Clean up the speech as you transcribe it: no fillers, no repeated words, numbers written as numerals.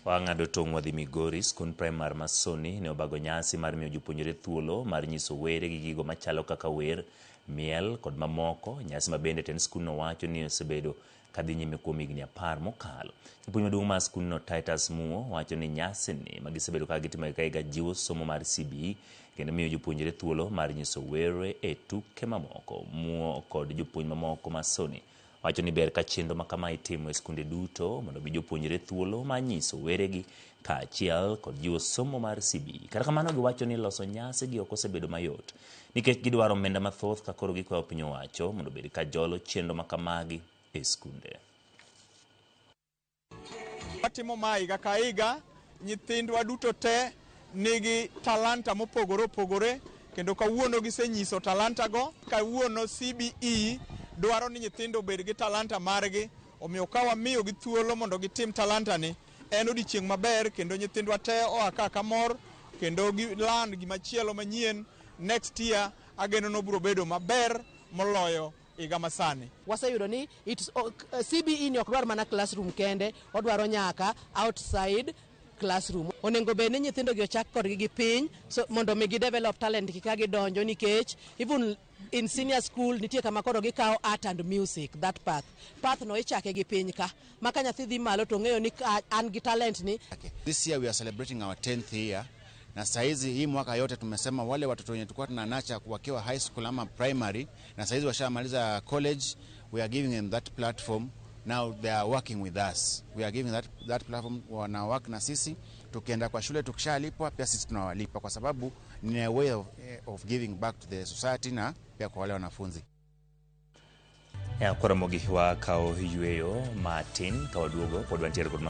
Wang'ado tong' wadhi Migori, skund primar ma Soni ne obago nyasi mar miyo jopuonjre thuolo mar nyiso were gi gigo machalo kaka wer, miel kod mamoko. Nyasi ma bende tend skundno wacho ni osebedo kadhi nyime kuom higni 10 mokalo. Japuonj maduong' mar skundno Titus Muo wacho ni nyasini ma gisebedo ka gitimo higa ka higa jiwo somo mar CBE kendo miyo jopuonjre thuolo mar nyiso were e tuke mamoko. Muo kod jopuonj mamoko ma Soni wacho ni ber ka chenro ma kama itimo e skunde duto mondo mi jopuonjre thuolo mar nyiso weregi kaachiel kod jiwo somo mar CBE. Kata kamano, giwacho ni loso nyasi gi ok osebedo mayot nikech gidwaro omenda mathoth, ka koro gikwayo piny owacho mondo obed ka jolo chenro ma kamagi e skunde. Watimo ma higa ka higa, nyithindwa duto te nigi talanta mopogore opogore, kendo kawuono gisenyiso talanta go. Kawuono CBE dwaro ni nyithindo obed gi talanta margi, omiyo ka wamiyogi thuolo mondo gitim talanta ni, en odiochieng' maber kendo nyithindwa te oa ka kamor kendo giland gimachielo manyien. Next year ageno nobiro bedo maber moloyo higa masani. Waseyudo ni CBE ni ok dwar mana classroom kende, odwaro nyaka outside classroom. Onego bed ni nyithindo gi ochak kodgi gi piny, so, mondo mi gi develop talent gi ka gidonjo, nikech even in senior school nitie kama koro gikawo art and music, that path no ichake gi piny ka ma ka nyathi dhi malo to ng'eyo ni an gi talent ni. This year we are celebrating our 10th year, na saizi hii mwaka yote tumesema wale watoto wenye tulikuwa tunanurture wakiwa high school ama primary na saizi washamaliza college, we are giving them that platform. Now they are working with us, we are giving that platform, wana work na sisi. Tukienda kwa shule, tukishalipwa, pia sisi tunawalipa kwa sababu ni a way of giving back to the society na pia kwa wale wanafunzi. Koro mogi wakawo yweyo matin, ka waduogo pod wantiere kod.